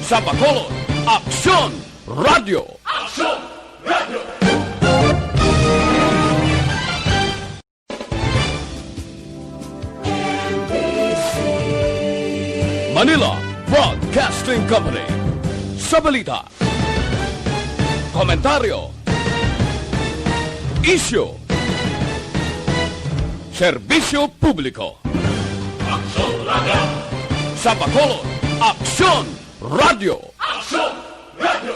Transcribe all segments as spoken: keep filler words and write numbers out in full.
Sa Bacolod, Aksyon Radio. Aksyon Radio. Manila Broadcasting Company. Sa balita, komentaryo, isyu, serbisyo publiko. Aksyon Radio. Sa Bacolod, Aksyon Radio. Aksyon Radio.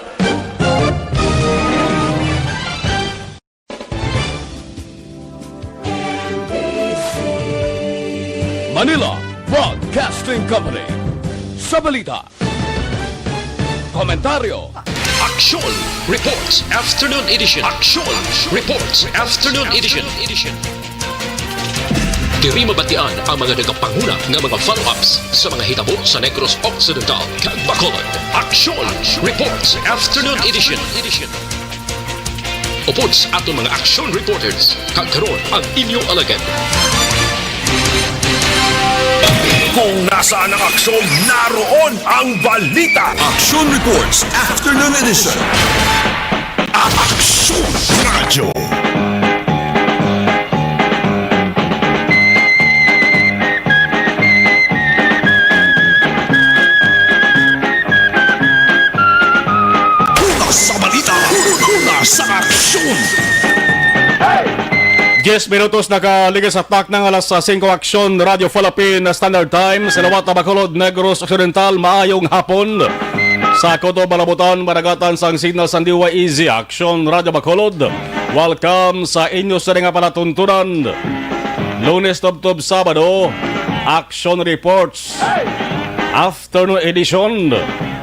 Manila Broadcasting Company. Sa balita, komentaryo, Aksyon Reports Afternoon Edition. Aksyon Reports Afternoon Edition. Diri mabatian ang mga nagapanguna nga mga follow-ups sa mga hitabo sa Negros Occidental kag Bacolod. Aksyon Reports Afternoon Edition. Upod sa aton mga aksyon reporters, kag karon ang inyo alagad. Kung nasaan ang aksyon, naroon ang balita. Action Reports Afternoon Edition. Aksyon Radyo. Una sa balita, una sa aksyon. Diyes minutos nakaligid sa takna nga alas singko. Aksyon Radio Philippine Standard Time, sa liwat sa Bacolod, Negros Occidental, maayong hapon. Sa kutob, Malabutan, Managatan, sang signal sang D Y E Z, Aksyon Radio Bacolod. Welcome sa inyo sa nga palatuntunan. Lunes tubtob Sabado, Aksyon Reports. Afternoon Edition.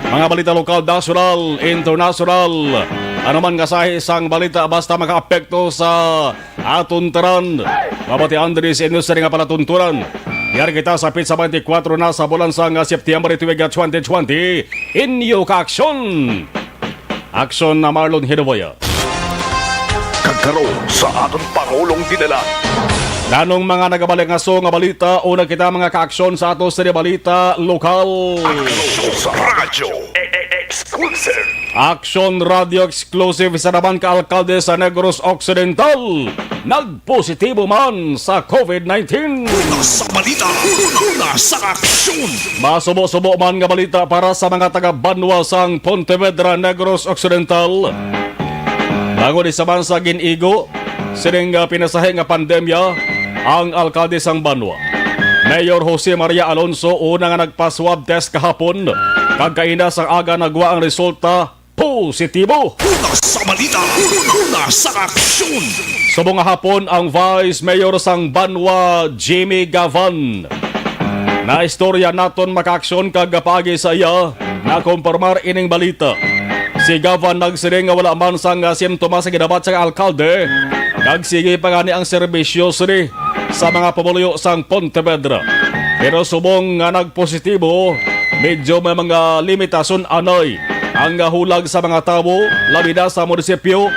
Mga balita lokal, nasyonal, internasyonal. Ano man nga sahi sang balita, basta makaapekto sa aton tanan, mabatian diri sa inyo sa nga palatuntunan. Yari kita sa pitsa twenty-four na sa bulan sang September, tuig twenty twenty. Inyo ka aksyon. Aksyon na Marlon Hidaboya. Kag karon sa aton Pangulong Dinalan. Nanong mga nagabalingaso nga balita, una kita mga kaaksyon sa ato sa balita lokal. Aksyon sa Radyo. E-, e-, exclusive. Aksyon Radio Exclusive, isa naman ka alkalde sa Negros Occidental nagpositibo man sa covid nineteen. Una sa balita, una, una sa aksyon. Masubo-subo man nga balita para sa mga taga-banwa sang Pontevedra, Negros Occidental. Bangod isa man sa gin-igo sining, ah, pinasahi nga pandemya ang alkalde sang banwa, Mayor Jose Maria Alonso, una nga nagpa-swab test kahapon, kag kaina sang aga nagwa ang resulta positibo. Una sa balita, una sa aksyon. Subong nga hapon ang Vice Mayor sang banwa, Jimmy Gavan. Naistorya naton makaaksyon kag paagi sa iya, nakompormar ining balita. Si Gavan nagsiling nga wala man sang, ah, simptomas sa ginabat sang alkalde, kag sige pa gani ang serbisyo sini sa mga pumuluyo sang Pontevedra. Pero subong nga nagpositibo, medyo may mga limitasyon anay ang hulag sa mga tawo, labi na sa munisipyo.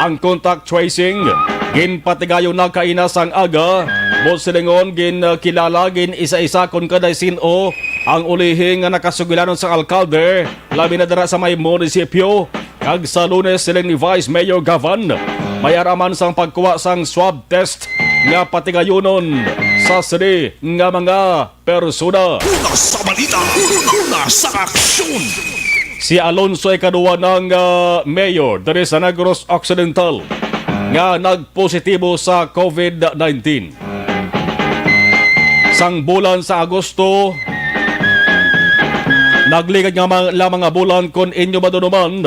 Ang contact tracing ginpatigayon na kaina sang aga, buot silingon ginkilala gin-isa-isa kon kanday sin-o ang ulihi nga nakasugilanon sang alkalde, labi na dira sa may munisipyo. Kag sa Lunes, siling ni Vice Mayor Gavan, may ara man sang pagkuha sang swab test nga patigayonon sa sini nga mga persona. Una sa balita, una, una sa aksyon. Si Alonso ikaduha na nga mayor diri sa Negros Occidental nga nagpositibo sa covid nineteen. Sang bulan sa Agosto, nagligad nga ma-, lamang nga bulan kon inyo madunuman,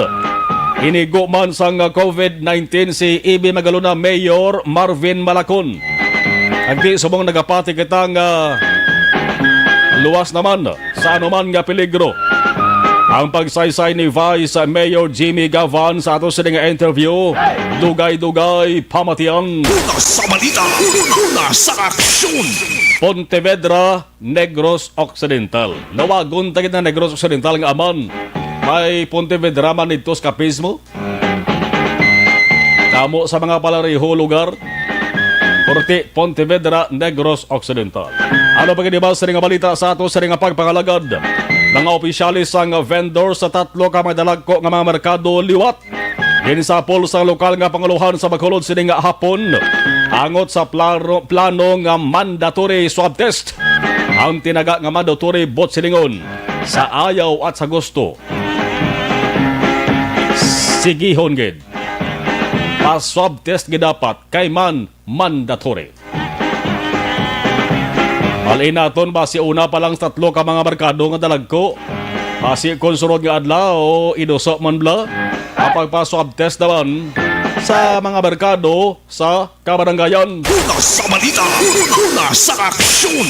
inigo man sang covid nineteen si Ibi Magalona Mayor Marvin Malacon. Agdi subong nagapati kita nga luwas naman sa anuman nga peligro. Ang pagsaysay ni Vice Mayor Jimmy Gavan sa ato sini nga interview, dugay-dugay pamatian. Una sa balita, una sa aksyon. Pontevedra, Negros Occidental. Lawagon ta gid ang Negros Occidental nga aman. May Pontevedra man didto sa Capismo. Kamo sa mga palareho lugar, Corte, Pontevedra, Negros Occidental. Ano pa gid ba sa nga balita sa ato sa nga pagpangalagad? Mga opisyales sang vendor sa tatlo ka mga dalagko nga mga merkado liwat. Ginsapol sa lokal nga pangulohan sa Bacolod sini nga hapon, angot sa plano, plano nga mandatory swab test, ang tinaga nga mandatory both silingon, sa ayaw at sa gusto. Sigihon gid, pa-swab test gid dapat kay man mandatory. Bal-an naton, basi una pa lang sa tatlo ka mga merkado nga dalagko. Basi kon sunod nga adlaw, iduso man bala ang pagpa-swab test naman sa mga merkado sa kabaranggayan. Una sa balita, una sa aksyon.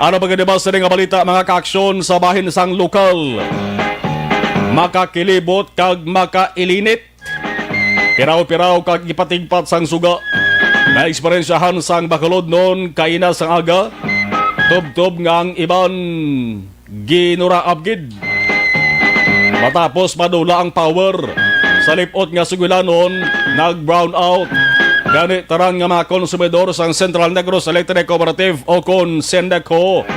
Ano pa gani ba sini nga balita, mga kaaksyon, sa bahin sang lokal? Makakilibot kag makailinit. Piraw-piraw kag ipatigpat sang suga. Naeksperyensyahan sang Bacolodnon kaina sang aga, tubtob nga ang iban ginuraab gid. Matapos madula ang power, sa lip-ot nga sugilanon, nag-brownout. Gani, tanan nga mga konsumidor sang Central Negros Electric Cooperative o kon Sendeco,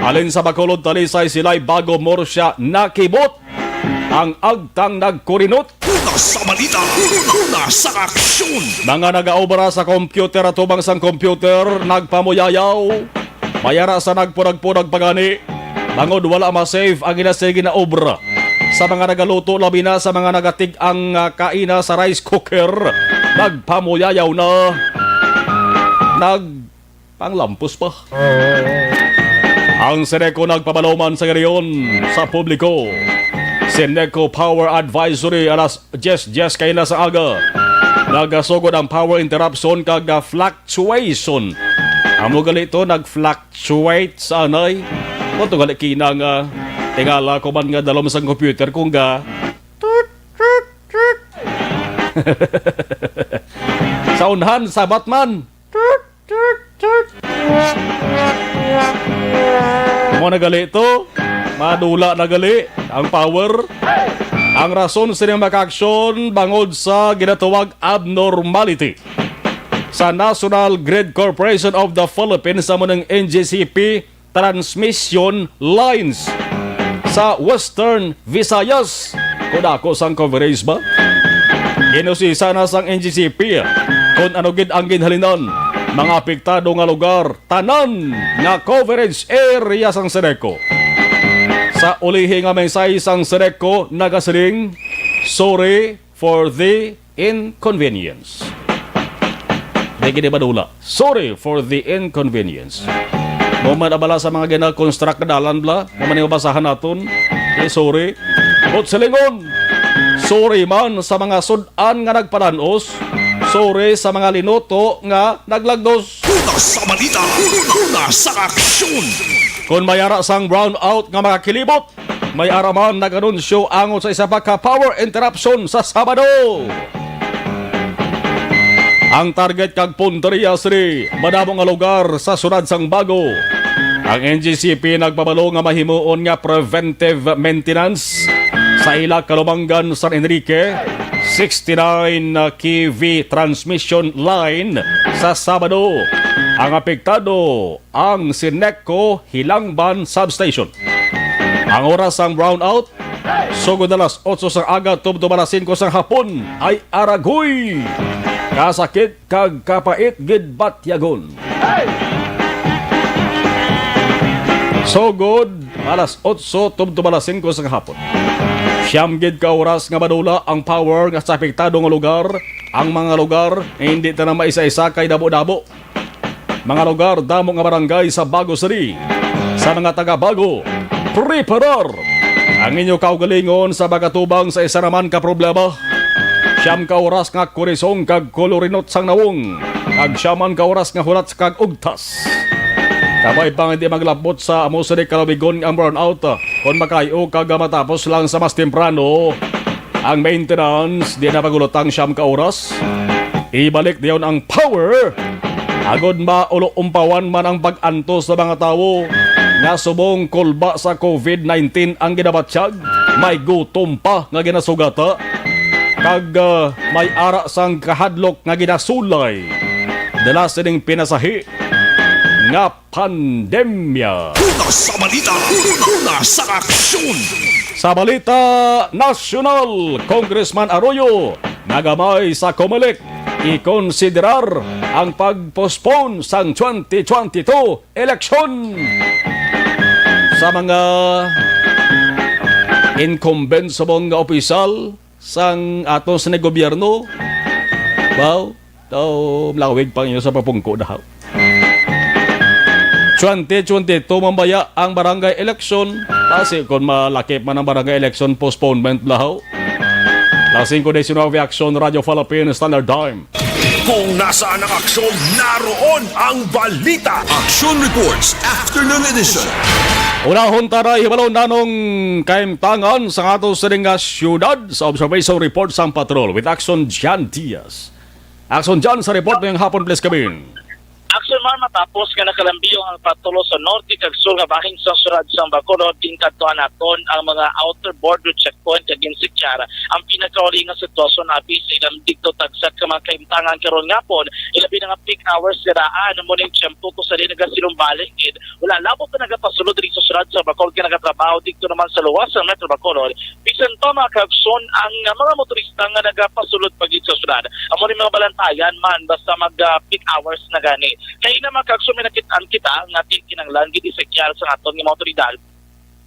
alin sa Bacolod, Talisay, Silay, Bago, Murcia, nakibot ang agtang nagkurinot. Una sa balita, una sa aksyon. Mga nagaobra sa computer, atubang sang computer, nagpamuyayaw. May ara sa nagpunag-punag pa gani, bangod wala ma-save ang ila sini nga obra. Sa mga nagaluto, labi na sa mga nagatig-ang, ah, kaina sa rice cooker, nagpamuyayaw na. Nag panglampos pa. Ang Sendeco nagpabalo man sa gariyon sa publiko. Sendeco Power Advisory, alas diyes diyes kaina sa aga. Nagasugod ang power interruption kag, ah, fluctuation. Amo gali to, nag-fluctuate sa anay. Mo to gali kina nga tingala ko man nga dalom sang computer kung ga tut, tut, tut. Sa unhan, sa Batman. Mo na gali to, madula na gali ang power. Ang rason sini, mga kaaksyon, bangod sa ginatawag abnormality sa National Grid Corporation of the Philippines, amo ning N G C P, transmission lines sa Western Visayas. Kon ako sang coverage ba? Ginusisa na sang N G C P kon ano gid ang ginhalinan. Mga apektado nga lugar, tanan nga coverage area sang Sendeco. Sa ulihi nga mensahe sang Sendeco, nagasiling, "Sorry for the inconvenience." Di gid madula. "Sorry for the inconvenience." Mo man abala sa mga gina-construct nga dalan bala, mo man yung basahan naton. Eh, sorry. But silingon, sorry man sa mga sud-an nga nagpalanos. Sorry sa mga linuto nga naglagdos. Una sa balita, una sa aksyon. Kung may ara sang brownout nga makakilibot, may ara man nag-anunsyo angot sa isa pa ka power interruption sa Sabado. Ang target kag punteriya sini madamo nga lugar sa siyudad sang Bago. Ang N G C P nagpabalo nga mahimuon nga preventive maintenance sa ila Calumbangan, San Enrique sixty-nine K V transmission line sa Sabado. Ang apektado ang Sendeco Hilangban Substation. Ang oras sang brownout, sugod alas otso sang aga tubtob alas singko sang hapon, ay aragoy, kasakit kag kapait gid batyagon. Sugod alas otso tubtob alas singko sang hapon, siyam gid ka oras nga madula ang power nga sa apektado nga lugar. Ang mga lugar hindi ta na maisa-isa kay damo-damo. Mga lugar, damo nga barangay sa Bago City. Sa mga taga Bago, preparar ang inyo kaugalingon sa pagkatubang sa isa naman ka problema. Siyam ka oras nga kurisong kag kulurinot sang nawong, kag siyam man ka oras nga hulat kag ugtas. Kabay pang hindi maglapot sa amo sini kalubigon ang brownout, kon makayo kag matapos lang sa mas temprano ang maintenance, di na pagulotang siyam ka oras. Ibalik dayon ang power. Agod maulo-umpawan man ang pag-antos sa mga tawo nga subong kulba sa covid nineteen ang ginabatyag, may gutom pa nga ginasugata, kag, ah, may ara sang kahadlok nga ginasulay. Dala sining pinasahi nga pandemya. Una sa balita, una sa aksyon. Sa balita nasyonal, Congressman Arroyo nagamay sa Comelec ikonsiderar ang pag-postpone sang twenty twenty-two eleksyon. Sa mga incumbent sa mga opisyal sang aton sa gobyerno, wow, daw malawig pa inyo sa papungko daw. Twenty twenty-two man baya ang barangay election. Basi kung malakip man ang barangay election postponement, lahaw. Las cinco diecinueve, Aksyon Radio Philippine Standard Time. Kung nasaan ang aksyon, naroon ang balita. Action Reports, Afternoon Edition. Unahon ta na, hibalo nanong kahimtangan sa ato sining nga syudad sa observation report sang patrol with Action Jan Diaz. Action Jan sa report ngayong hapon, please come in. Action, Mar, matapos nga nakalambiyo ang patulo sa norte kag sur nga bahin sa syudad sang Bacolod, tingkadtuan naton ang mga outer border checkpoint kag ginsekyar ang pinakauli nga sitwasyon abi sa ilang didto tagsa ka mga kahimtangan karon nga hapon, ilabi na nga peak hours nga daan, amo ning tiyempo kung sa di nagasinumbalik gid wala labot na nagapasulod diri sa syudad sa Bacolod nga nagatrabaho didto naman sa luwas sa Metro Bacolod. Bisan pa, mga kaagson, ang, ah, mga motorista nga nagapasulod pa gid sa syudad, amo ni mga balantayan man basta mag, ah, peak hours na gani. Kay na, mga kaagson, may nakit-an kita nga di kinahanglan gid isekyar sa aton nga mga otoridad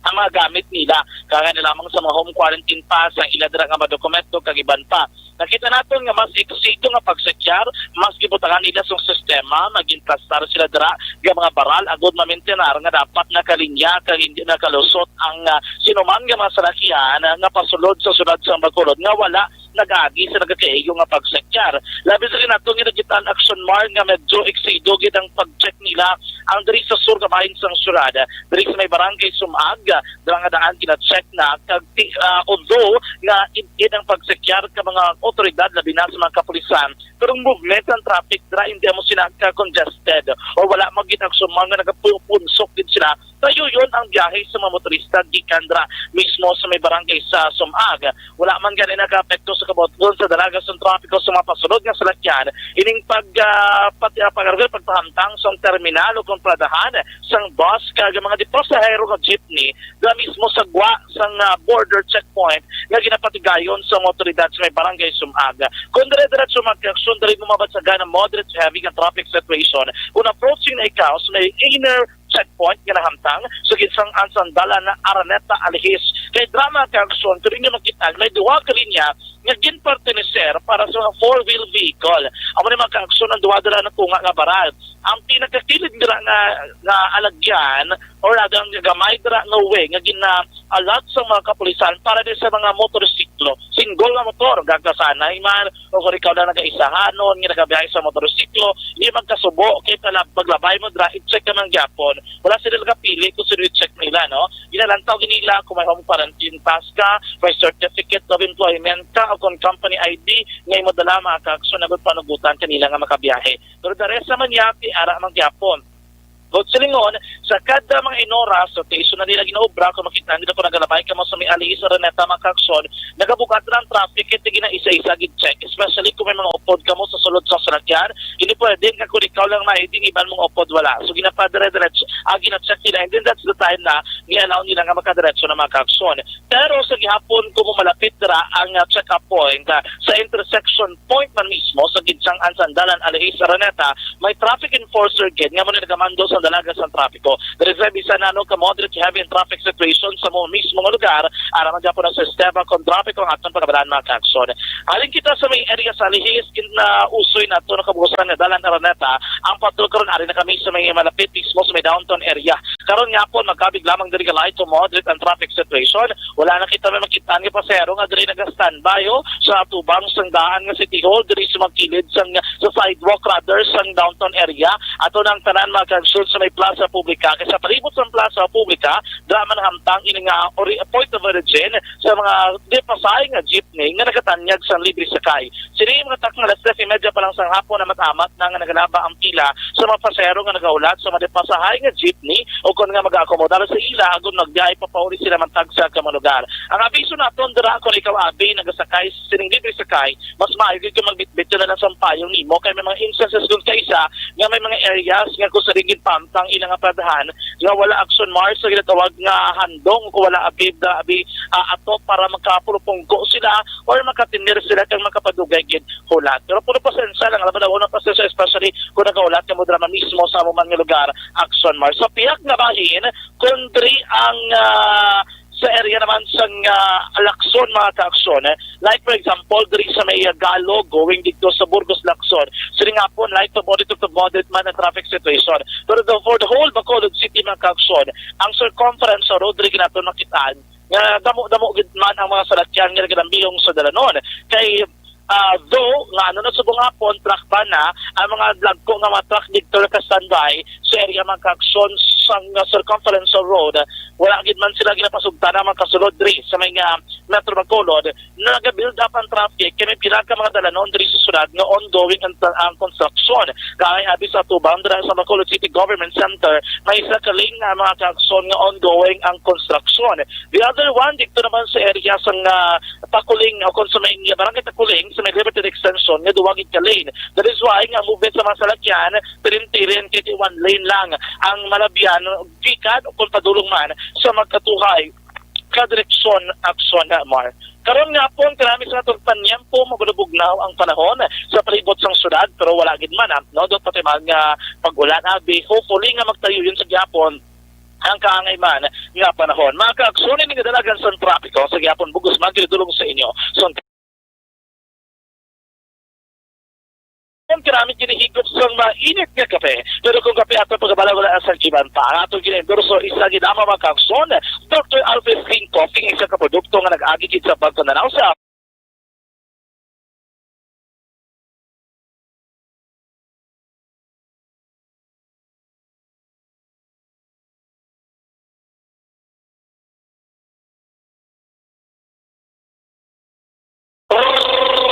ang mga gamit nila, kagani lamang sa mga home quarantine pass, ang ila dira nga mga dokumento kag iban pa. Nakita naton nga mas eksito nga pagsekyar, mas gibutangan nila sang sistema, mag-implastar sila dira nga mga baral agud mamentenar nga dapat nakalinya kag hindi nakalusot ang, ah, sinuman nga mga salakyan, ah, nga pasulod sa syudad sang Bacolod nga wala nag-agi sa nagakaigo nga pagsekyar. Labi sa kinato nga nakita ang Action Mar nga medyo eksido gid ang pag-check nila ang diri sa sur nga bahin sang syudad, diri sa may barangay Sumag, dira nga daan gina-check na kag ti-, ah, although nga id-id ang pagsekyar ka mga otoridad, labi na sa mga kapulisan, pero ang movement sang traffic dira hindi amo sina ka congested o wala man gid ang sumang nga nagapupunsok gid sila. Dayon ang biyahe sa mga motorista gikan dira mismo sa may barangay sa Sumag. Wala man gani nakaapekto sa kabutbon sa dalaga sang trapiko sa mga pasulod nga salakyan. Ining pag, ah, pati, ah, pag-, pagpahamtang sa terminal o kung paradahan sang bus kag mga di pasahero nga jeepney dira mismo sa gwa sang, ah, border checkpoint nga ginapatigayon sa mga otoridad sa may barangay Sumag. Kung dire-diretso magkaksyon, diri mo mabansagan ang moderate to heavy nga traffic situation kung approaching na ikaw sa may inner checkpoint nga nahamtang sa ginsang-an sang dalan na Araneta Alihis. Kay dira, mga kaagson, kung inyo makita, may duha ka linya nga ginperteneser para sa mga four-wheel vehicle. Amo ni, mga kaagson, ang duha dira natunga nga baral. Ang pinakakilid dira nga, nga alagyan or rather ang gamay dira nga way nga gina-allot sa mga kapulisan para din sa mga motorsiklo. Single nga motor, gagasanay man, o kung ikaw lang nagaisahanon nga nagabiyahe sa motorsiklo, hindi magkasubo, kay pala maglabay mo dira, i-check ka man gyapon. Wala sila nagapili kung sino i-check nila, no? Ginalantaw gid nila kung may home quarantine pass ka, may certificate of employment ka, o kung company I D nga imo dala, mga kaagson, agud panugutan kanila nga makabiyahe. Pero the rest naman niya, ti ara man gyapon. But silingon, sa kada mga inoras, so, ti iso na nila ginaobra, kung makita nila kung nagalabay ka mo sa may Alihis Araneta, mga kaagson, nagabug-at lang traffic, kay ginaisa-isa gid check, especially kung may mga upod ka mo sa sulod sa salakyan. Hindi pwede nga kung ikaw lang na, hindi iban mong upod, wala. So, ginapadire-diretso, ah, gina-check nila, and then that's the time na i-allow nila nga makadiretso na, mga kaagson. Pero sa gihapon, kung malapit dira ang, ah, check-up point, ah, sa intersection point man mismo sa ginsang-an sang dalan Alihis Araneta, may traffic enforcer gid nga amo na nagamando sa dalaga sang trapiko. Diri sa bisan nano ka moderate heavy traffic situation sa mo mismo nga lugar, ara man gyapon ang sistema kon trapiko ang aton pagabalahan, mga kaagson. Halin kita sa may area sa Alihis, kin-, na usoy nato nakabuhusan nga dalan Araneta. Ang patrol karon ari na kami sa may malapit mismo sa may downtown area. Karon nga po, magkabig lamang diri ka light to moderate ang traffic situation. Wala na kita may makita nga pasahero nga diri naga-standby, oh, sa tubang sang daan nga City Hall, diri sa magkilid sang, sa sidewalk rather sang downtown area. Ato nang tanan magkagsud sa may Plaza Publica. Kay sa palibot sang Plaza Publica, dira man hamtang ini nga ori-, point of origin sa mga di pasahe nga jeepney nga nagatanyag sang libre sakay. Sini mga takna, alas tres y media pa lang sang hapon, amat-amat na nga nagalaba ang pila sa mga pasahero nga nagahulat sa mga pasahay nga jeepney o kon nga mag-aakomodar sa ila agud magbiyahe papauli sila man tagsa ka mga lugar. Ang abiso naton dira, kon ikaw abi nagasakay sining libre sakay, mas maayo gid kung magbitbit ka na lang sang payong nimo kay may mga instances kung kaisa siya nga may mga areas nga kung sa ringin pamtang ilang nga paradahan nga wala action march sa ginatawag nga handong o wala abi, abi, ah, ato para makapulupungko sila or makatinir sila kag makapadugay gid hulat. Pero puro pasensya lang, alam mo na, una pasensya, especially kung nagahulat ka mo drama mismo sa amo man nga lugar, action march. Sa pihak nga bahin, kung diri ang, ah, sa area naman sang, ah, Lacson, mga ka-aksyon, eh, like for example, diri sa may, ah, Galo, going dito sa Burgos, Lacson, sining hapon, light to moderate to moderate man ang traffic situation. Pero the, for the whole Bacolod City, mga ka-aksyon, ang circumference sa road, diri nato nakitaan, nga damo-damo gid man ang mga salakyan nga nagalambihong sa dalanon. Kay, ah, though nga ano na subong hapon, truck ban na, ang mga dagko nga mga truck didto ka standby sa area, mga ka-aksyon, sang, ah, circumference of road, wala gid man sila ginapasugtan ang mga kasulod diri sa may nga Metro Bacolod, nagabuild up ang traffic kay may pila ka mga dalanon diri sa syudad nga ongoing ang, ang construction. Kay abi sa atubang dira sa Bacolod City Government Center, may isa ka lane na, mga ka-aksyon, nga ongoing ang construction. The other one, dito naman sa area sang, ah, Taculing, o kung sa may Barangay Taculing, sa may Liberty Extension, nga duwa gid ka lane. That is why nga movement sa mga salakyan, tirin-tirin, kay di one lane lang ang malabyan, gikan o kung padulong man sa magkatuhay ka direksyon, aksyon na, Mar. Karon nga hapon, karami sa natong panyempo, mabulabugnaw ang panahon sa palibot sang syudad, pero wala gid man, ah, no? Daw pati mga pag-ulan, abi. Hopefully nga magtayo yun sa gihapon ang kaangay man nga panahon. Mga ka-aksyon, ini nga dalagan sang trapiko sa gihapon, bugos man, dulong sa inyo. So, ang karami ginihigop sang mainit nga kape. Pero kung kape ato pagkabala, wala na sang iban pa. Ang atong gina-endorso, isa gid ang mga ka-aksyon, Doctor Alfred Green Coffee, isa ka produkto nga nag-agi gid sa pagpananaw sa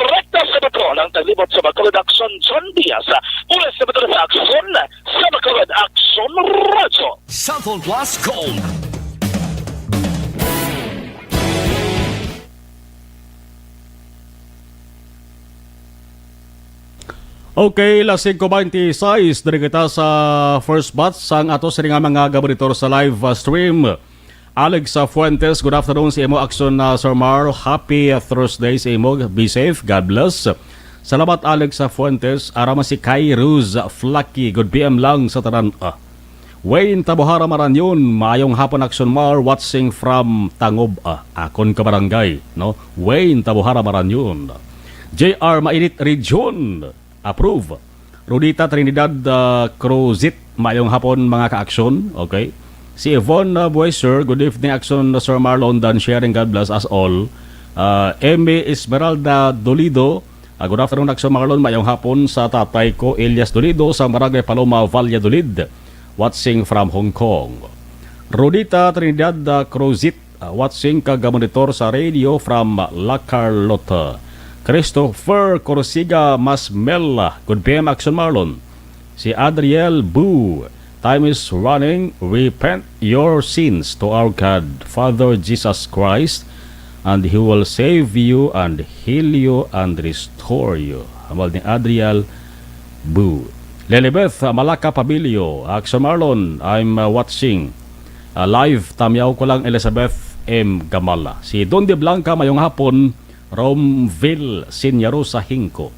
Rekta sa Bacolod ang taglibot sa Bacolod Aksyon, John Diaz. Mula sa Bacolod Aksyon, sa Bacolod Aksyon Radyo. Cellphone Plus Gold. Okay, las singko bente y seis, diri kita sa first batch sang ato sini nga mga gaboritor sa live, uh, stream. Alex, uh, Fuentes, good afternoon sa imo, Aksyon, uh, Sir Mar. Happy, uh, Thursday sa imo. Be safe. God bless. Salamat, Alex, uh, Fuentes. Ara man si Kai Ruz Flaky. Good P M lang sa tanan. Ah. Wayne Tabuhara Maranyon, maayong hapon, Aksyon Mar, watching from Tangob, ah, akon ka barangay, no? Wayne Tabuhara Maranyon. J R Mainit Region, approve. Rudita Trinidad, ah, Cruzit, maayong hapon, mga ka-aksyon. Okay. Si Yvonne, ah, Boyser, good evening, Aksyon Sir Marlon, Dan sharing, God bless us all. Ah, Emmy Esmeralda Dolido, ah, good afternoon, Aksyon Marlon, maayong hapon sa tatay ko, Elias Dolido, sa Barangay Paloma, Valladolid. Watching from Hong Kong. Rudita Trinidad, ah, Cruzit, ah, watching kag monitor sa radio from La Carlota. Christopher Corsiga Masmel, ah, good P M, Aksyon Marlon. Si Adriel Bu, time is running, repent your sins to our God, Father Jesus Christ, and He will save you and heal you and restore you. Hambal ni Adriel Bu. Lilibeth, uh, Malaka Pabilio, Aksyon Marlon, I'm, uh, watching, uh, live, tamyaw ko lang, Elizabeth M Gamala. Si Don de Blanca, mayong hapon, Romville Sinyarosa Hingko.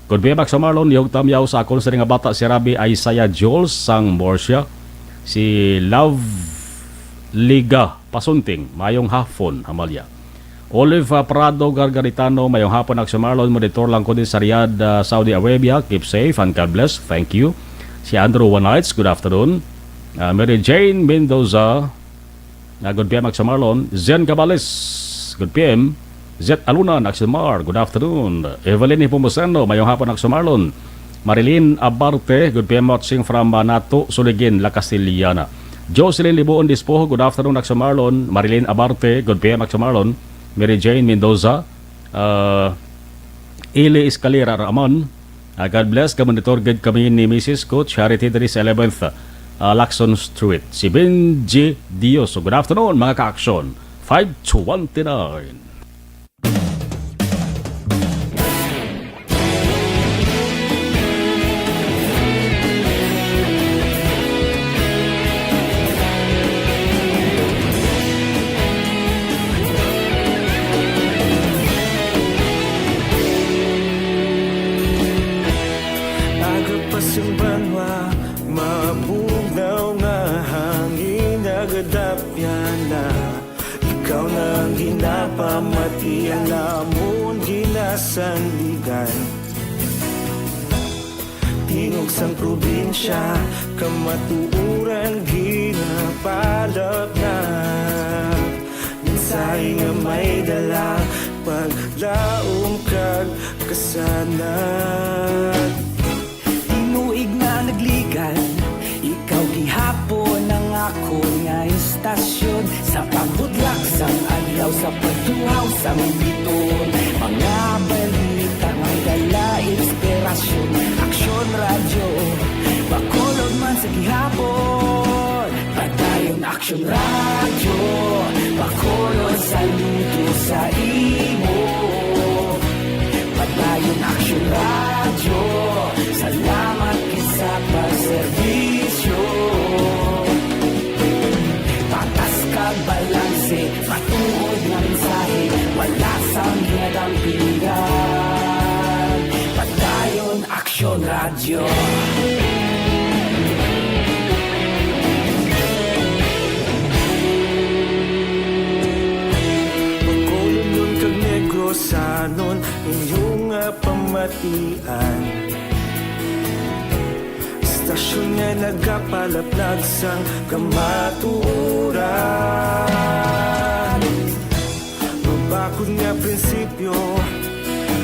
Good P M, Aksyon Marlon, lihog tamyaw sa akon sa nga bata si Rabi Isaiah Jules sang Murcia. Si Love Liga Pasunting, mayong hapon, Amalia. Olive, ah, Prado Gargaritano, mayong hapon, Aksyon Marlon, monitor lang ko din sa Riyadh, ah, Saudi Arabia. Keep safe and God bless. Thank you. Si Andrew Wanites, good afternoon. Ah, Mary Jane Mendoza, ah, good P M, Aksyon Marlon. Zen Cabales, good P M. Zet Alunan, Aksyon Mar, good afternoon. Evelyn Nepomuceno, mayong hapon, Aksyon Marlon. Marilyn Abarte, good P M, watching from, uh, Nato, Suligin, La Castellana. Jocelyn Libuon Dispoho, good afternoon, Aksyon Marlon. Marilyn Abarte, good P M, Aksyon Marlon. Mary Jane Mendoza, uh, Ili Escalera Raman. Uh, God bless, ka-monitor gid kami ni Misis ko, Charity, diri sa eleventh, uh, Lacson Street. Si Benji Dioso, good afternoon, mga ka-aksyon. Five twenty-nine. Kadapyan na, ikaw na ang ginapamati, ang amon ginasandigan. Tingog sang probinsya, kamatuoran ginapalapnap. Mensahe nga may dala, paglaom kag kasanag. Tinuig nga nagligan, ikaw gihapon ang akon nga istasyon. Sa pagbudlak sang adlaw, sa pagtuhaw sang bituon, mga balita may dala inspirasyon. Aksyon Radyo, Bacolod man sa gihapon. Padayon Aksyon Radyo, Bacolod, saludo sa imo. Padayon Aksyon Radyo, salamat gid sa pagserbisyo. Patas kag balanse, matuod nga mensahe, wala sang ginadampigan. Padayon Aksyon Radyo. Bacolodnon kag Negrosanon, inyo nga pamatian. Istasyon nga nagapalaplag sang kamatuoran. Mabakod nga prinsipyo,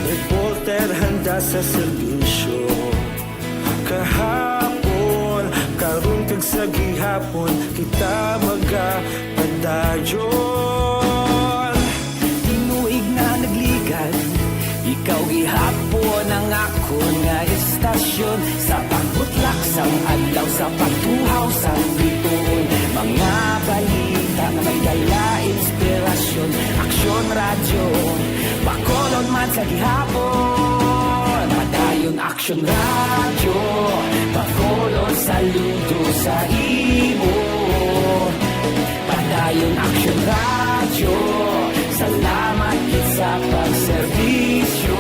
reporter handa sa serbisyo. Kahapon, karon kag sa gihapon, kita magapadayon. Tinuig nga nagligan, ikaw gihapon ang akon nga istasyon. Sa pagbutlak sang adlaw, sa pagtuhaw sang bituon, mga balita nga may dala inspirasyon. Aksyon Radyo, Bacolod man sa gihapon. Padayon Aksyon Radyo, Bacolod, saludo sa imo. Padayon Aksyon Radyo, salamat gid sa pagserbisyo.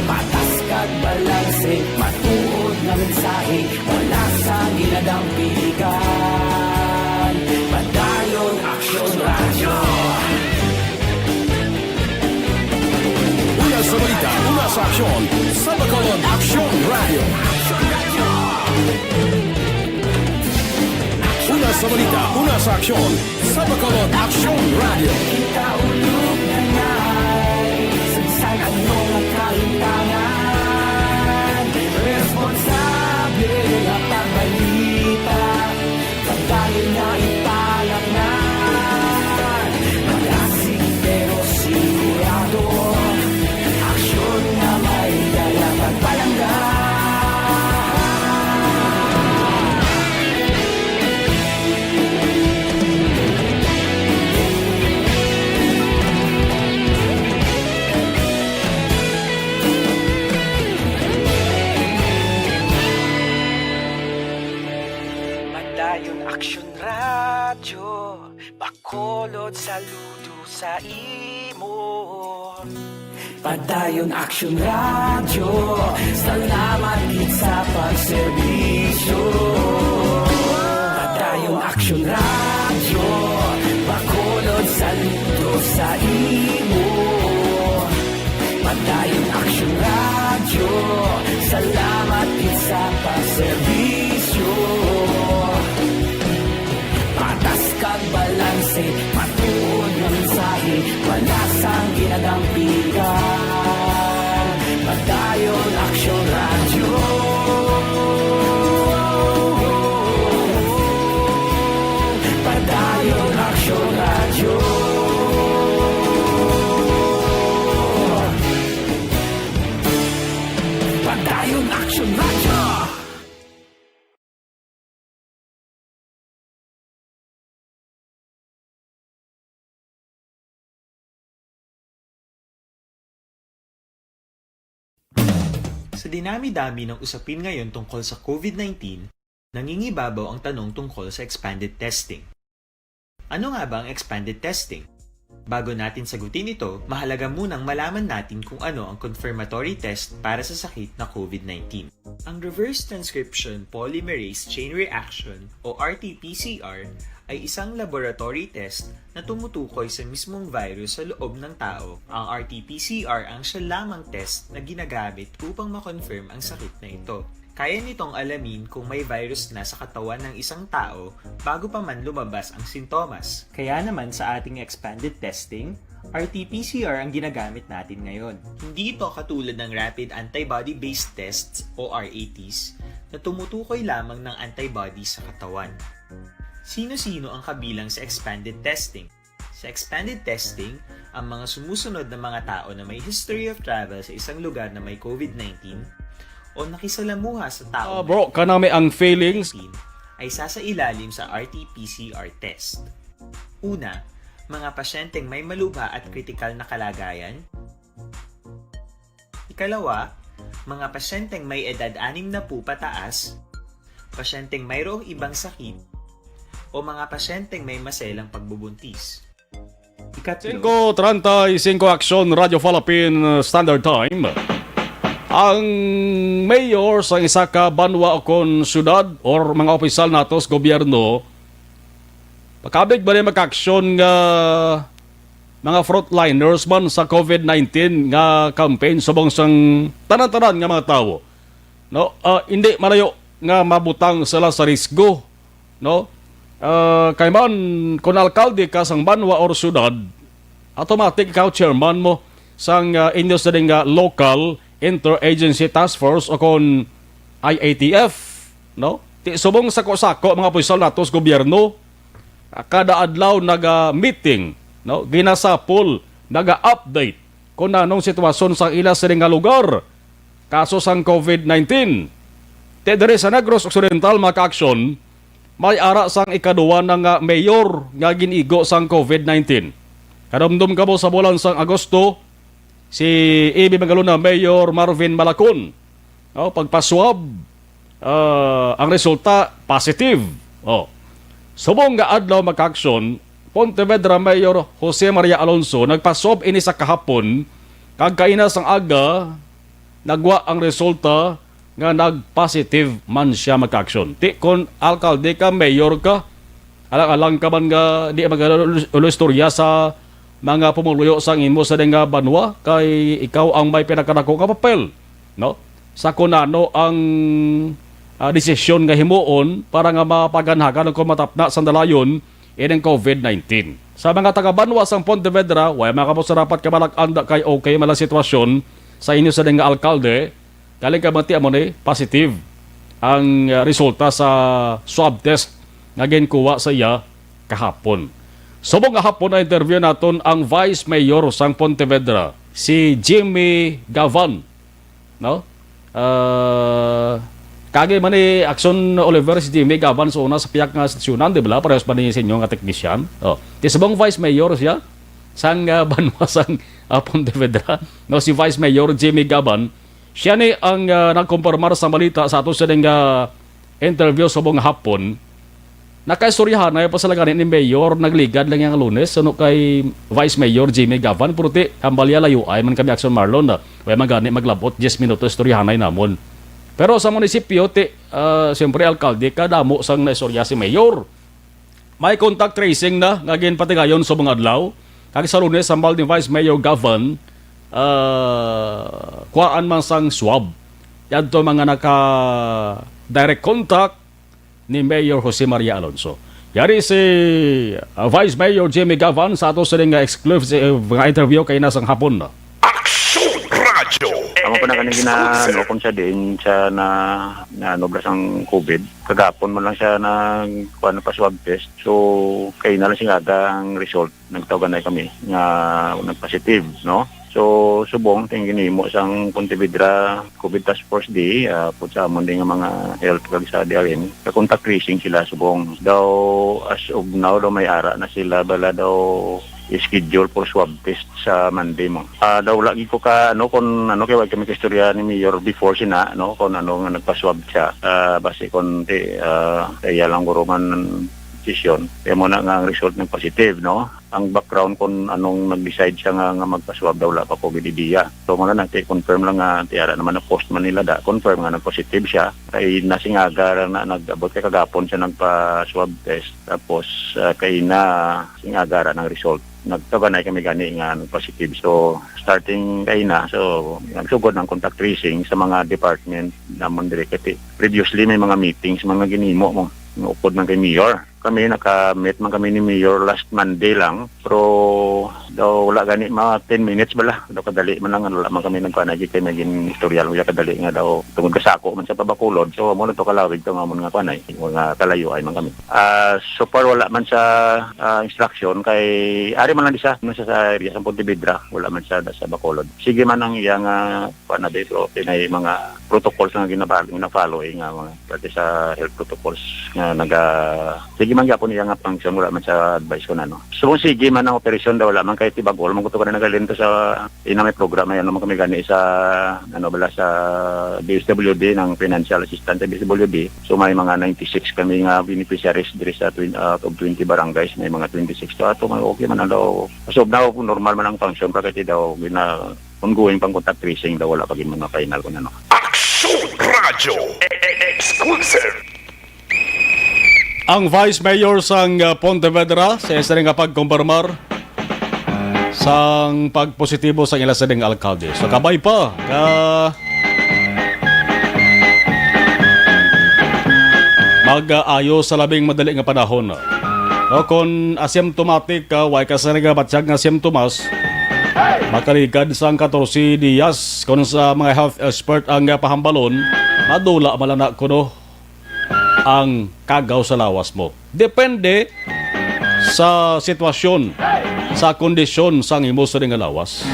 Patas kag balanse, matuod nga mensahe, wala sang ginadampigan. Padayon Aksyon Radyo. Una sa balita, una sa aksyon, sa Bacolod Aksyon Radyo. Una sa balita, una sa aksyon, sa Bacolod Aksyon Radyo. Kita ulog na ngay, sa bisan ano nga kalimtangan, responsable nga pagbalita. Pagdayon na ipalaknan, malasig pero sigurado. Aksyon nga may dala pagpalangga. Padayon Aksyon Radyo, Bacolod, saludo sa imo. Padayon Aksyon Radyo, salamat gid sa pagserbisyo. Padayon Aksyon Radyo, Bacolod, saludo sa imo. Padayon Aksyon Radyo, salamat gid sa pagserbisyo. Patas kag balanse, matuod nga mensahe, wala sang ginadampigan. Padayon Aksyon Radyo. Padayon Aksyon Radyo. Padayon Aksyon Radyo. Sa dinami-dami ng usapin ngayon tungkol sa COVID nineteen, nangingibabaw ang tanong tungkol sa expanded testing. Ano nga ba ang expanded testing? Bago natin sagutin ito, mahalaga munang malaman natin kung ano ang confirmatory test para sa sakit na COVID nineteen. Ang reverse transcription polymerase chain reaction o R T P C R ay isang laboratory test na tumutukoy sa mismong virus sa loob ng tao. Ang R T P C R ang siya lamang test na ginagamit upang ma-confirm ang sakit na ito. Kaya nitong alamin kung may virus na sa katawan ng isang tao bago pa man lumabas ang sintomas. Kaya naman sa ating expanded testing, R T P C R ang ginagamit natin ngayon. Hindi ito katulad ng rapid antibody-based tests o R A Ts na tumutukoy lamang ng antibody sa katawan. Sino-sino ang kabilang sa expanded testing? Sa expanded testing, ang mga sumusunod na mga tao na may history of travel sa isang lugar na may COVID nineteen o nakisalamuha sa tao Ah, bro, kanami ang feelings. nineteen ay sasailalim sa R T P C R test. Una, mga pasyenteng may malubha at kritikal na kalagayan. Ikalawa, mga pasyenteng may edad anim na po pataas, pasyenteng mayroong ibang sakit, o mga pasyenteng may maselang pagbubuntis. Ikatlo, Cinco treinta y cinco Action Radio Philippine Standard Time. Ang mayor sa isa ka banwa o kon syudad or mga opisyal nato sa gobyerno, pakabig ba ni mag-action nga mga frontliners man sa COVID nineteen nga campaign subong sang tanan-tanan nga mga tawo? No, ah, hindi malayo nga mabutang sila sa risgo, no? Ah, kay man, kung alkalde ka sang banwa or syudad, automatic ikaw chairman mo sang, ah, inyo sa ding, ah, local interagency task force o kon I A T F, no? Ti subong sako-sako mga opisyal nato sa gobyerno, ah, kada adlaw naga-meeting, no? Ginasapol, naga-update kung anong sitwasyon sa ila sini nga lugar kaso sang COVID nineteen. Ti diri sa Negros Occidental, mga ka-aksyon, may ara sang ikaduwa na nga mayor nga gin-igo sang COVID nineteen. Kadumdom kamo sa bulan sang Agosto, si A B Mangalona Mayor Marvin Malacon, no, pagpaswab, ah, ang resulta positive. Oh. Subong nga adlaw, mga ka-aksyon, Pontevedra Mayor Jose Maria Alonso nagpaswab ini sa kahapon, kag kaina sang aga nagwa ang resulta nga nag-positive man siya, mga ka-aksyon. Ti kon alkalde ka, mayor ka, alang-alang ka man nga di magalo-, ulo istorya sa mga pumuluyo sang imo sa nga banwa, kay ikaw ang may pinakadako nga papel, no? Sa kun ano ang, ah, desisyon nga himuon para nga mapaganhagan o kon matapna sang dalayon ining COVID nineteen. Sa mga taga-banwa sang Pontevedra, way mga kamo sa dapat kabalak-an da kay okay man ang sitwasyon sa inyo sa nga alkalde, galing ka mati amo ni positive ang, ah, resulta sa swab test nga ginkuha sa iya kahapon. Subong nga hapon na interview naton ang Vice Mayor sang Pontevedra, si Jimmy Gavan, no? Ah, kagi man ni Action Oliver si Jimmy Gavan sa una sa piyak nga stasyonan, di ba? Parehas ba ni sa inyo nga teknisyan? Oh. Ti subong Vice Mayor siya sang, ah, banwa sang, ah, Pontevedra, no? Si Vice Mayor Jimmy Gavan, siya ni ang, ah, nagkumpirmar sa balita sa ato sining, ah, interview subong nga hapon. Nakaistoryahanay pa sila gani ni Mayor, nagligad lang yang Lunes, ano, kay Vice Mayor Jimmy Gavan, pero ti, hambal ya, layuay man kami, Action Marlon, na way man gani maglabot, diyes minuto istoryahanay namon. Pero sa munisipyo, ti, ah, siyempre, alkalde, kadamo sang naistorya si Mayor. May contact tracing na nga ginpatigayon subong adlaw, kag sa Lunes, hambal ni Vice Mayor Gavan, ah, kuhaan man sang swab yadto mga naka direct contact ni Mayor Jose Maria Alonso. Yari si, ah, Vice Mayor Jimmy Gavan sa ato sining nga exclusive nga interview kay nasang hapon na. Action Radio. Amo pa na kani gina-, Exclusive. Ano, kung siya din siya na, na nobra sang COVID. Kagapon mo lang siya na, kuwan, pa swab test. So, kay na lang sing aga ang result. Nagtawganay kami nga nagpositive, no? So, subong, ting ginimo sang Pontevedra COVID Task Force D, ah, pud sa amon din nga mga health kag sa D R N, ka contact tracing sila subong. Daw, as of now, daw may ara na sila, bala daw schedule for swab test sa Monday mo. Ah, daw lagi ko ka, ano, kung ano, kay wag kami kaistorya ni Mayor before sina, no, kung ano nga nagpa-swab siya. Ah, basi kung ti, ah, kaya lang guro man sesyon. Kaya mo na nga ang result ng positive, no? Ang background kung anong nag-decide siya nga, nga magpa-swab daw, wala pa ko gid idea. So, muna na, kay confirm lang nga, tiara naman na post Manila da, confirm nga nag-positive siya. Kay nasingaga ra na, nag-abot kay kagapon siya nagpa-swab test. Tapos, ah, kay na, singaga ra ng result. Nagkabanay kami gani nga nag-positive. So, starting kay na, so, nagsugod ng contact tracing sa mga department namon dire. Kay previously, may mga meetings, mga ginimo mo, upod man kay Mayor. Kami, naka-meet man kami ni Mayor last Monday lang, pero daw wala gani, mga ten minutes bala. Daw kadali man lang, wala man kami nagpanagi kay may gin-istorya lang siya kadali nga daw tungod kasako man sa pabakulod. So, amo na to kalawig to nga amon nga panay, mga kalayo ay man kami. Ah, so far, wala man sa, ah, instruction kay ari man lang di sa, man sa, sa area sa Pontevedra, wala man sa, sa Bacolod. Sige man ang iya nga kuan na, pero pinay mga protocols nga ginabal-, gina-follow, eh, nga mga parte sa health protocols nga naga-, sige man gyapon iya nga function, wala man sa advice ko na, no. So, kung sige man ang operasyon daw, wala man kay tibagol, man ko to ka na nagalin to sa ina may programa yan, naman kami gani sa, ano bala, sa D S W D, ng financial assistance sa D S W D. So, may mga ninety-six kami nga beneficiaries diri sa twen-, out of twenty barangays, may mga twenty-six to ato, mga okay man ang daw. So, now, normal man ang function, pa kay daw, gina-, ongoing pang contact tracing daw, wala pa gid mga final kung ano. Aksyon Radyo, e-, e-, exclusive. Ang Vice Mayor sang, uh, Pontevedra, sa isa nga pagkumpirmar sang pagpositibo sang ila sining alkalde. So, kabay pa nga mag-ayo sa labing madali nga panahon. No, kung asymptomatic ka, way ka sa nagabatyag nga simptomas, makaligad sang katorse diyas, kung sa mga health expert ang pahambalon, madula man lang na kuno ang kagaw sa lawas mo. Depende sa sitwasyon, sa kondisyon sang imo sining nga lawas.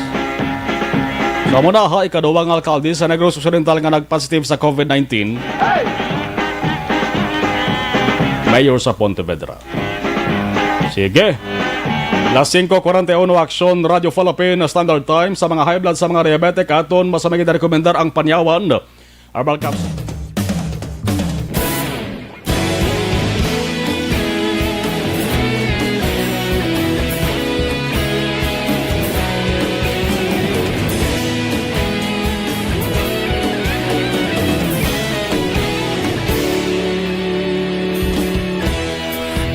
So, amo na ha, ikaduwa nga alkalde sa Negros Occidental nga nagpositive sa COVID nineteen, Mayor sa Pontevedra. Sige. Las singko kwarenta y uno, Aksyon Radyo Philippine Standard Time. Sa mga high blood, sa mga diabetic, aton masamay gid rekomendar ang panyawan Herbal Capsule.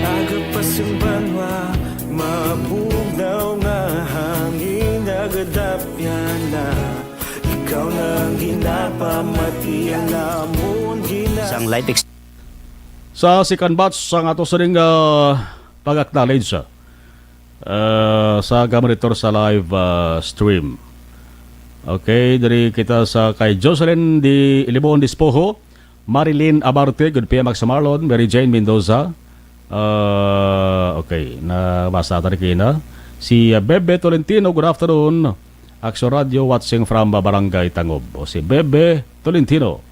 Aga pa sing banwa, mabugnaw nga hangin, nagadapyan na. Ikaw na ang ginapamati, ang amon gina- Sang life ex- Sa second batch, sang ato sining, ah, pag-acknowledge, ah, sa gamonitor sa live, ah, stream. Okay, diri kita sa kay Jocelyn di Limon Dispoho, Marilyn Abarte, good P M Aksyon Marlon, Mary Jane Mendoza. Ah, okay, nabasa ta ni kina. Si, ah, Bebe Tolentino, good afternoon. Aksyon Radyo, watching from, ah, Barangay Tangob. O, si Bebe Tolentino.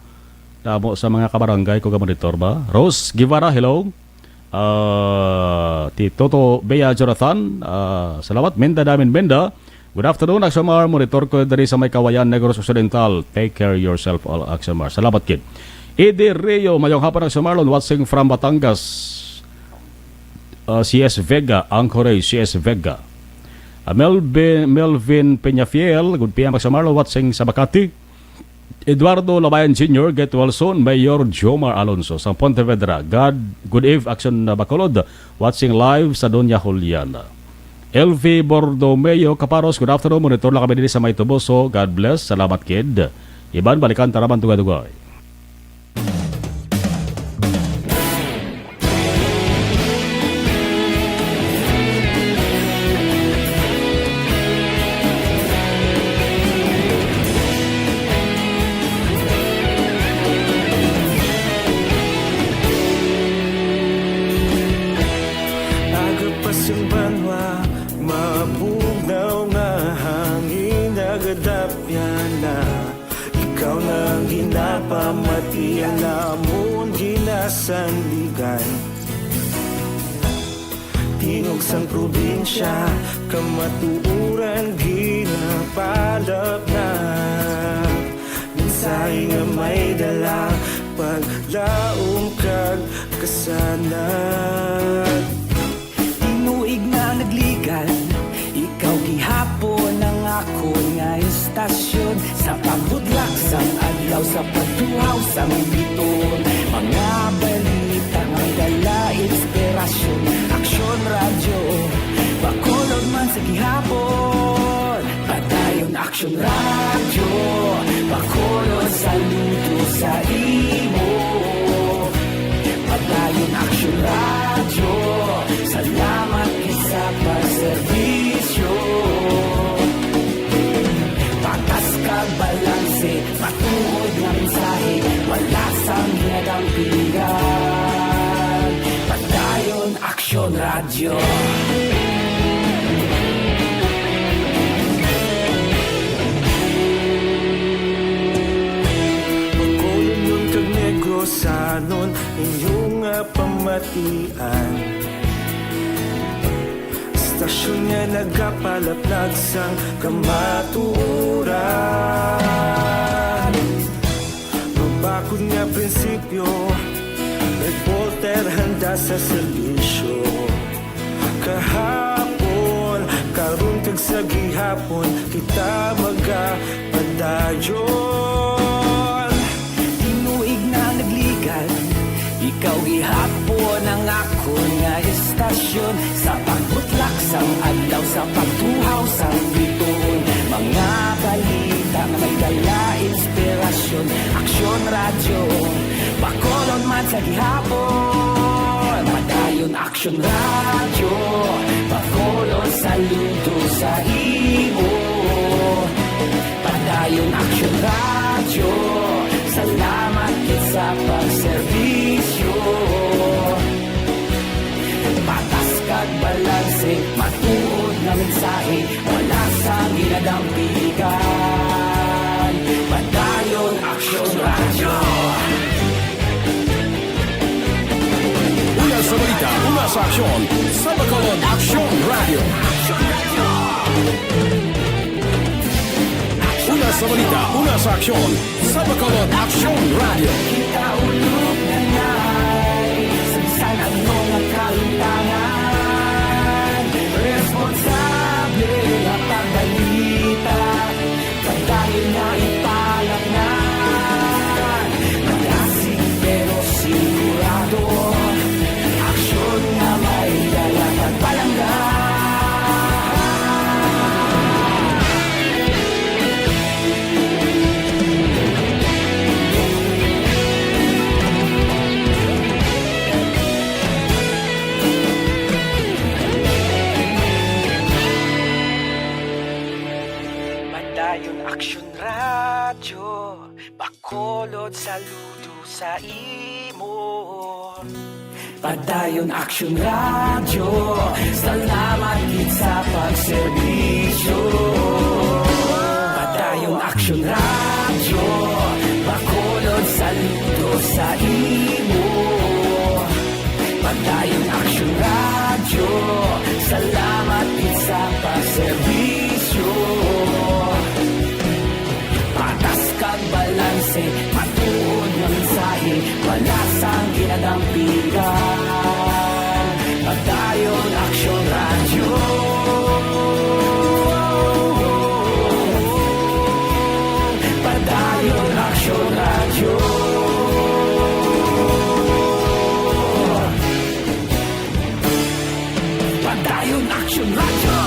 Damo sa mga kabarangay ko ga-monitor ba? Rose Guevara, hello. Ah, ti Toto Bea Jonathan, ah, salamat. Menda Damin Menda, good afternoon, Aksyon Mar. Monitor ko diri sa may Kawayan, Negros Occidental. Take care yourself, all Aksyon Mar. Salamat, kid. Eddie Rio, mayong hapon, Aksyon Marlon, watching from Batangas. Ah, C S Vega, Anchorage, C S Vega. Ah, Melvin, Melvin Peñafiel, good P M, Aksyon Marlon, watching sa Makati. Eduardo Labayan Junior, get well soon. Mayor Jomar Alonso, sa Pontevedra. God, good eve, Aksyon na Bacolod. Watching live sa Doña Juliana. L V Bordomeo Caparos, good afternoon. Monitor lang kami diri sa may Toboso. God bless. Salamat, kid. Iban, balikan ta naman dugay-dugay. Aga pa sing banwa, mabugnaw nga hangin, nagadapyan na. Ikaw na ang ginapamati, ang amon ginasandigan. Tingog sang probinsya, kamatuoran ginapalapnap. Mensahe nga may dala, paglaom kag kasanag. Tinuig na nagligad, Aksyon sa pagbudlak sang adlaw, sa pagtuhaw sang bituon, mga balita nga may dala inspirasyon. Aksyon Radyo, Bacolod man sa gihapon. Padayon Aksyon Radyo, Bacolod, saludo sa imo. Padayon Aksyon Radyo, salamat gid sa pagserbisyo. Patas kag balanse, matuod nga mensahe, wala sang ginadampigan. Padayon Aksyon Radyo. Bacolodnon kag Negrosanon, inyo nga pamatian. Istasyon nga nagapalaplag sang kamatuoran. Mabakod nga prinsipyo, reporter handa sa serbisyo. Kahapon, karon kag sa gihapon, kita magapadayon. Tinuig na nagligad, ikaw gihapon ang akon nga istasyon. Sa pagbutlak sang adlaw, sa pagtuhaw sang bituon, mga balita nga may dala inspirasyon. Aksyon Radyo, Bacolod man sa gihapon. Padayon Aksyon Radyo, Bacolod, saludo sa imo. Padayon Aksyon Radyo, salamat gid sa pagserbisyo. Patas kag balanse, matuod nga mensahe, wala sang ginadampigan. Padayon Aksyon Radyo. Una sa balita, una sa aksyon, sa Bacolod Aksyon Radyo. Una sa balita, una sa aksyon, sa Bacolod Aksyon Radyo. Kita ulog na nay, sa bisan ano nga kahimtangan, responsable nga pagbalita. Padayon nga ipalangnan, magasig pero sigurado, aksyon nga may dala kag palangga. Padayon Aksyon Radyo, Bacolod, saludo sa imo. Padayon Aksyon Radyo, salamat gid sa pagserbisyo. Padayon Aksyon Radyo, Bacolod, saludo sa imo. Padayon Aksyon Radyo, salamat gid sa pagserbisyo. Patas kag balanse, matuod nga mensahe, wala sang ginadampigan. Padayon Aksyon Radyo. Padayon Aksyon Radyo. Padayon Aksyon Radyo.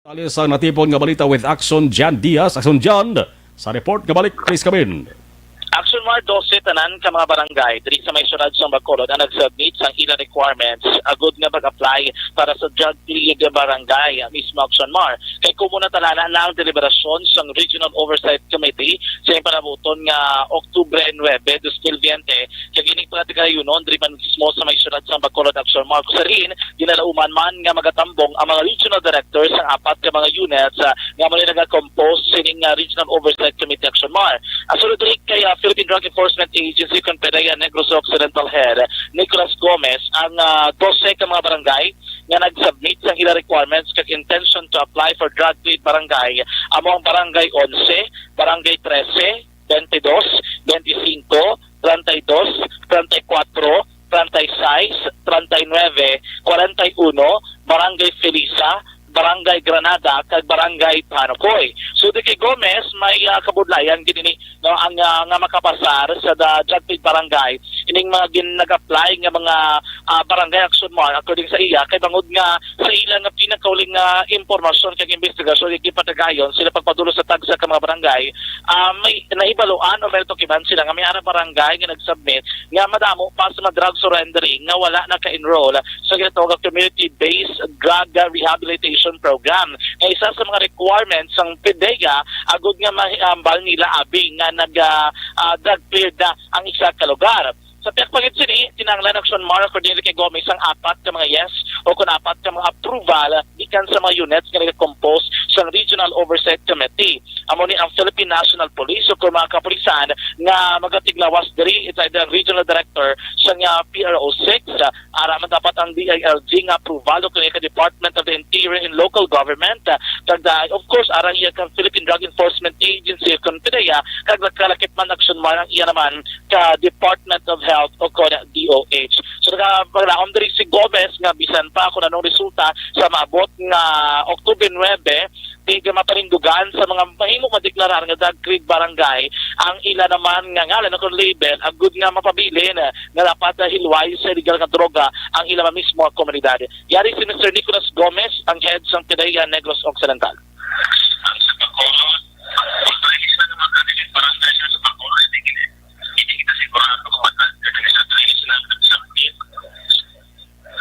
Tali sa natipon nga balita with Action Jan Diaz. Action Jan, sa report nga balik, please come in. Action Mar, dose tanan ka mga barangay diri sa may siyudad sang Bacolod ang nag-submit sang ila requirements agud nga mag-apply para sa drug-cleared barangay. Mismo Action Mar, kay kumo natalana na ang deliberasyon sang Regional Oversight Committee sa panabuton nga Oktubre nuebe, dos mil biyente, kag ining pagkatigayonon diri man mismo sa may siyudad sang Bacolod, Action Mar, kung sa diin ginalauman man nga magatambong ang mga regional directors sang apat ka mga units, ah, nga amo ni nagakompose sining, ah, Regional Oversight Committee, Action Mar. Ang sulod diri kay, ah, Philippine Drug Enforcement Agency kon PDEA Negros Occidental Head Nicolas Gomez, ang, ah, dose ka mga barangay nga nag-submit sang ila requirements kag intention to apply for drug-cleared barangay amo ang Barangay Onse, Barangay Trese, Bente dos, Bente singko, Treinta y dos, Treinta y cuatro, Treinta y seis, Treinta y nueve, Cuarenta y uno, Barangay Vista, Barangay Granada, kag Barangay Panukoy. So, di kay Gomez, may, ah, kabudlayan gid ini, no, ang, ah, nga makapasar sa da-, drug-free barangay. Ining mga gin-, nag-apply nga mga, ah, barangay action mo, according sa iya, kay bangod nga sa ila nga pinakauling nga impormasyon kag investigasyon, ipatagayon sila pagpadulong sa tagsa ka mga barangay, ah, may nahibaluan o may natukiban sila nga may ara barangay nga nag-submit nga madamo pa sa mga drug surrendering nga wala naka-enroll sa ginatawag nga community-based drug rehabilitation program. Nga isa sa mga requirements sang PDEA agud nga mahambal nila abi nga nag, ah, ah, drug cleared na ang isa ka lugar. Sa pihak pa gid sini, kinahanglan, Action Mar, according kay Gomez, ang apat ka mga yes o kon apat ka mga approval gikan sa mga units nga nagakompose sang Regional Oversight Committee. Amo ni ang Philippine National Police o kon mga kapulisan nga magatiglawas diri, it's either ang Regional Director sang, ah, P R O six, ah, ara man dapat ang D I L G nga approval o kon ka Department of the Interior and Local Government, ah, kag, ah, of course, ara iya kang Philippine Drug Enforcement Agency o kon PDEA, kag nagkalakip man, Action Mar, ang iya naman ka Department of Health o kon D O H. So, nagapaglaom diri si Gomez nga bisan pa kung anong resulta sa maabot nga October nuebe, di ka mapanindugan sa mga mahimo madeklarar nga drug-free barangay ang ila naman nga ngalan o kon label, agud nga mapabilin nga dapat hilway sa illegal nga droga ang ila mismo nga komunidad. Yari si Mister Nicolas Gomez, ang head sang PDEA Negros Occidental. Ang sa Bacolod, kung training sila ng mga candidate para sa session sa Bacolod, hindi gini, hindi kita sigurado kung matagal ka sa training sila sa meet.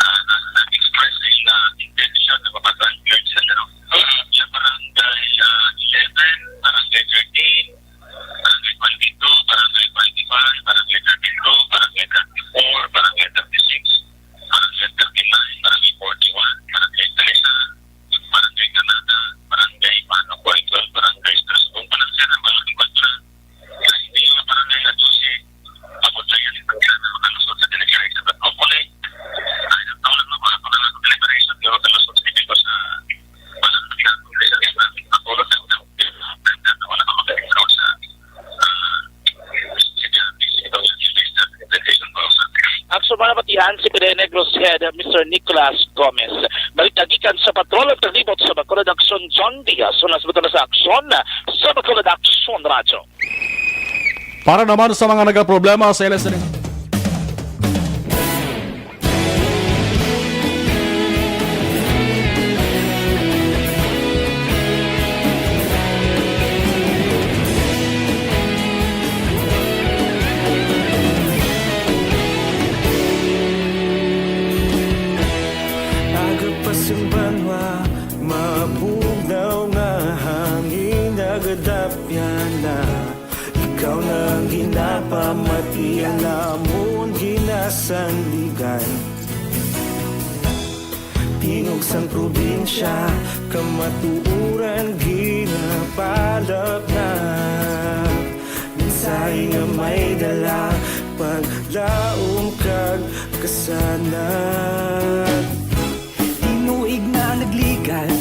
Ah, nag-express sila intention na mapatanggal sila. Yung barangay, ah, eleven, barangay thirteen, barangay twenty-two, barangay twenty-five, barangay thirty-two, barangay thirty-four, barangay thirty-six, barangay thirty-nine, barangay forty-one, barangay Teresa, barangay Granada, barangay Panukoy, twelve barangays, tapos kung walang sila, walang kontra. Hindi yung barangay na dosi, abot sa yan, hindi na makalusot sa delivery. Sa hopefully, ay, ang tawag mo, wala pa lang delivery, sa pero kalusot sa dito sa, wala pa lang delivery, sa mga tulad ng, ng, ng, wala pa lang sa, ah, Action Mar, nabatian si PDEA Negros Head, Mister Nicolas Gomez. Balita gikan sa Patrol ug Kalibot sa Bacolod Action, John Diaz. Una sa Bacolod sa Action, sa Bacolod Action Radio. Para naman sa mga nagaproblema sa L S N. Aga pa sang banwa, mabugnaw nga hangin nagadapyan na. Ikaw na ang ginapamati, ang amon ginasandigan. Tingog sang probinsya, kamatuoran ginapalapnap. Mensahe nga may dala, paglaom kag kasanag. Tinuig na nagligan,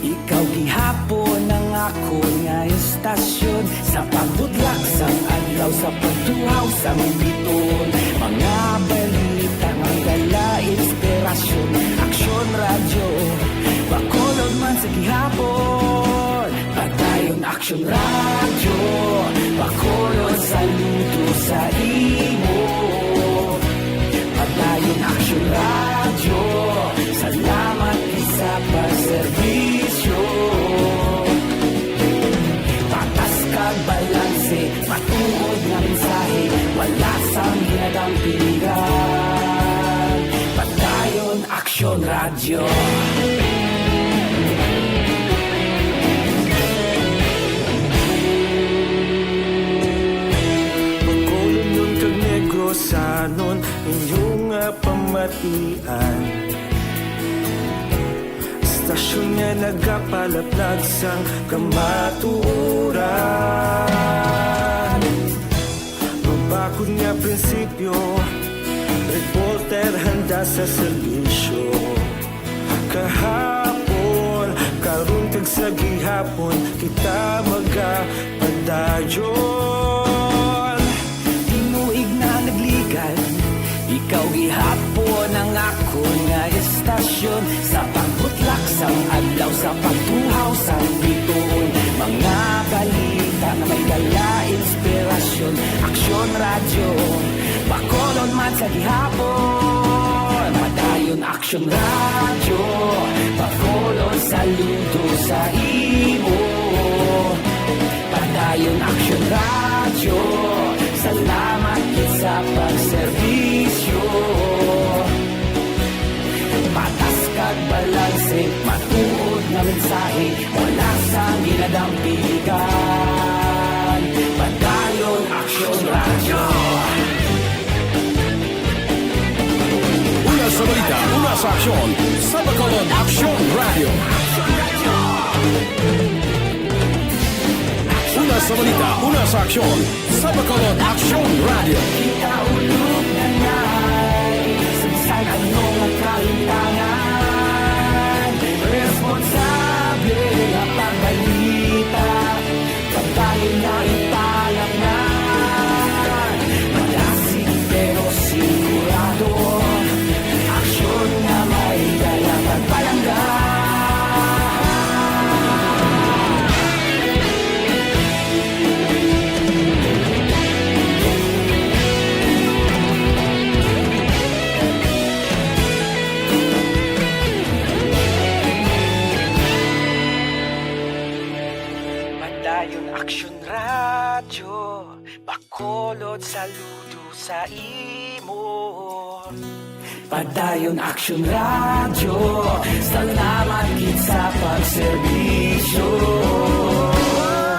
ikaw gihapon ang akon nga istasyon. Sa pagbutlak sang adlaw, sa pagtuhaw sang biton, mga balita nga dala inspirasyon. Aksyon Radyo, Bacolod man sa gihapon. Padayon Aksyon Radyo, Bacolod, saludo sa imo. Padayon Aksyon Radyo, salamat sa pagserbisyo. Patas kag balanse, matuod nga mensahe, wala sang ginadampigan. Padayon Aksyon Radyo. Bacolodnon kag Negrosanon, inyo nga pamatian. Istasyon nga nagapalaplag sang kamatuoran. Mabakod nga prinsipyo, reporter handa sa serbisyo. Kahapon, karon kag sa gihapon, kita magapadayon. Tinuig na nagligan, ikaw gihapon ang akon nga istasyon. Sa pagbutlak sang Sa pagtuhaw sang bituon, mga balita nga may dala inspirasyon. Aksyon Radyo, Bacolod man sa gihapon. Padayon Aksyon Radyo, Bacolod saludo sa imo. Padayon Aksyon Radyo, salamat gid sa pagserbisyo. Patas kag balanse, matuod nga mensahe, wala sang ginadampigan. Padayon Aksyon Radyo. Una sa balita, una sa aksyon, sa Bacolod Aksyon Radyo. Una sa balita, una sa aksyon, sa Bacolod Aksyon Radyo. Kita ulog na nai, sa bisan ano nga kahintangan, responsable nga pagbalita, pagdayon na ipalamnan. Malasig pero sigurado, aksyon nga may dala pagpalangga. Padayon Aksyon Radyo, Bacolod saludo sa imo. Padayon Aksyon Radyo, salamat gid sa pagserbisyo.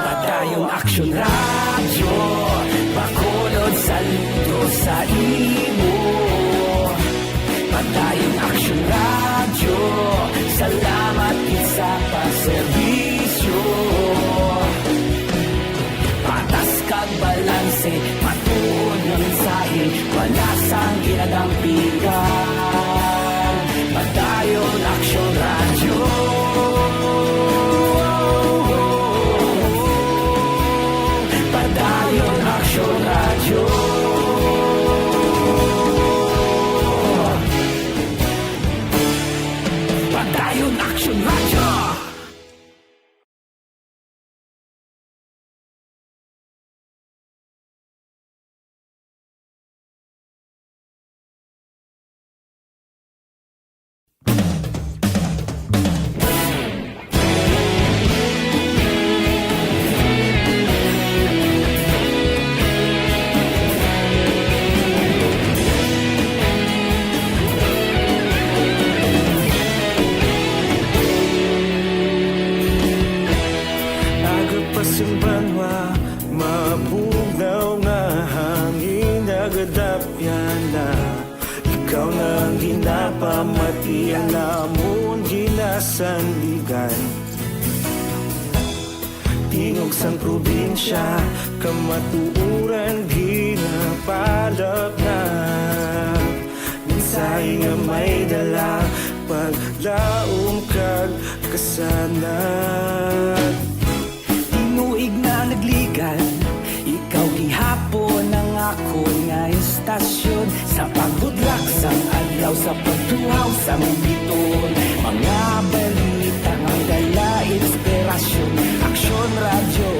Padayon Aksyon Radyo, Bacolod saludo sa imo. Padayon Aksyon Radyo, salamat gid sa pagserbisyo. Patas kag balanse, matuod nga mensahe, wala sang ginadampigan. Padayon Aksyon Radyo. Padayon Aksyon Radyo. Padayon Aksyon Radyo. Agapasimbanwa, mabugnaw nga hangin nagadapyan na. Ikaw na ang ginapamati, ang namon ginasandigan. Tingog sang probinsya, kamatuoran ginapalapnap. Mensahe nga may dala, paglaom kag kasanag. Tinuig na nagligan, ikaw gihapon ang akon nga istasyon. Sa pagbudlak sang adlaw, sa pagtuhaw sang bituon, mga balita nga may dala inspirasyon. Aksyon Radyo,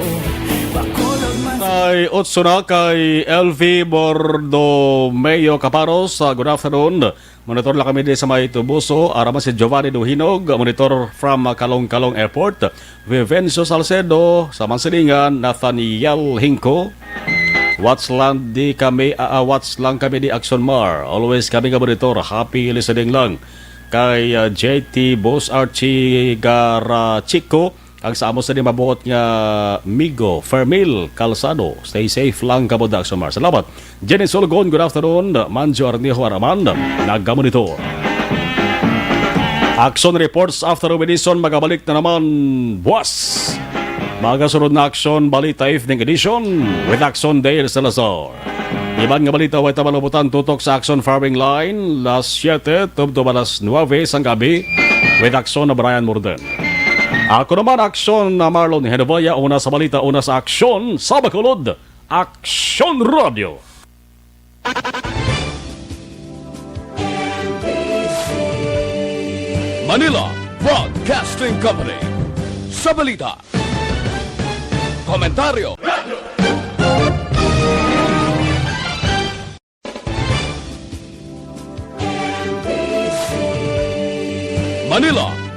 Bacolod man. Ay, otso na kay L V Bordomeo Caparos. Ah, good afternoon. Monitor lang kami di sa may Tubuso. Ara man si Giovanni Duhinog, monitor from, ah, Calong-Calong Airport. Vivencio Salcedo, sa Mansilingan, Nathaniel Hingco. Watch lang di kami, ah, ah, watch lang kami di Aksyon Mar. Always kami ka monitor. Happy listening lang. Kay, ah, J T Boss Archie Garachico, ang sa amo sa di mabuot nga Migo Fermil Calzado. Stay safe lang kamo da Aksyon Mar. Salamat. Jenny Sulugon, good afternoon. Manjo Arnejo Araman, nagamonitor. Aksyon Reports after Robinson, magabalik na naman buwas. Magasunod na Aksyon Balita Evening Edition with Aksyon Dale Salazar. Iban nga balita way tabang lubutan tutok sa Aksyon Firing Line, las siete tubtob alas nuebe sang gabi with Aksyon na Brian Morden. Ako naman, Aksyon na Marlon Henovaya, una sa balita, una sa aksyon sa Bacolod. Aksyon Radio. Manila, Broadcasting Company. Sa balita, komentaryo, Manila,